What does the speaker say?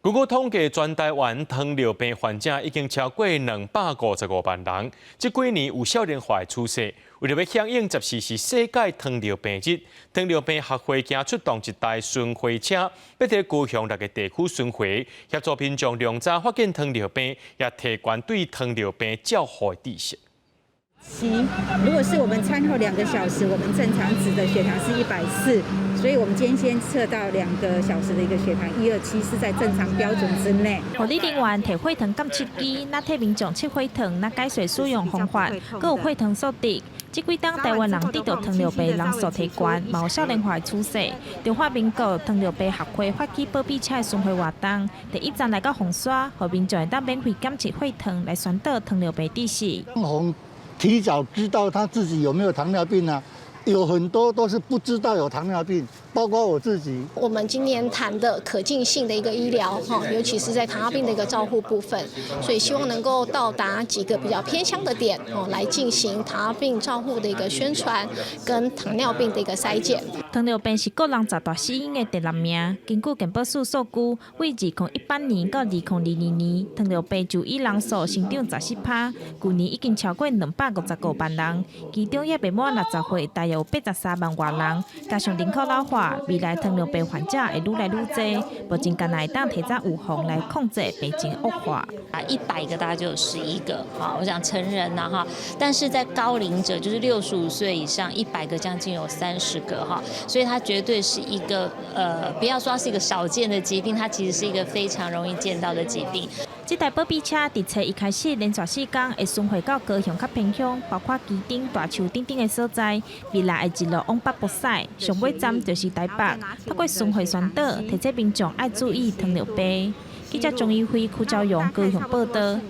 根據統計，全台灣糖尿病患者已經超過255萬人。這幾年有少年化的趨勢，為著欲響應14是世界糖尿病日，糖尿病學會今出動一台巡迴車，欲佇高雄六个地區巡迴，協助民眾量早發現糖尿病，也提懸對糖尿病照護的知識。七，如果是我們餐後2個小時，我們正常值的血糖是140，所以我們今天先測到2個小時的一個血糖127，是在正常標準之內。護理人員提血糖監測機，若替民眾測血糖，若解說使用方法，閣有血糖數值。這幾冬台灣人得著糖尿病人數提懸，嘛有少年化的趨勢。中華民國糖尿病學會發起保庇車的巡迴活動，第一站來到鳳山，予民眾會當免費檢測血糖來宣導糖尿病知識。提早知道他自己有沒有糖尿病啊？有很多都是不知道有糖尿病，包括我自己。我們今年談的可近性的一個醫療，哈，尤其是在糖尿病的一個照護部分，所以希望能夠到達幾個比較偏鄉的點，哦，來進行糖尿病照護的一個宣傳，跟糖尿病的一個篩檢。糖尿病是國人十大死因的第六名。根據健保署數據，對2018年到2022年，糖尿病就醫人數成長14%，舊年已經超過255萬人，其中猶未滿60歲，大約有83萬外人。加上人口老化，未來糖尿病患者會愈來愈濟，目前干焦會當提早預防來控制病情惡化。啊，100個大概就有11個，哈，我講成人啦，哈，但是在高齡者，就是65歲以上，100個將近有30個，哈，所以它絕對是一個，不要說它是一個少見的疾病，它其實是一個非常容易見到的疾病。這台保庇車佇初一開始連續4工會巡迴到高雄較偏鄉，包括旗津、大樹等等的所在。未來會一路往北部駛，上尾站就是台北。透過巡迴宣導，提醒民眾愛注意糖尿病。記者鍾怡輝、柯昭陽高雄報導。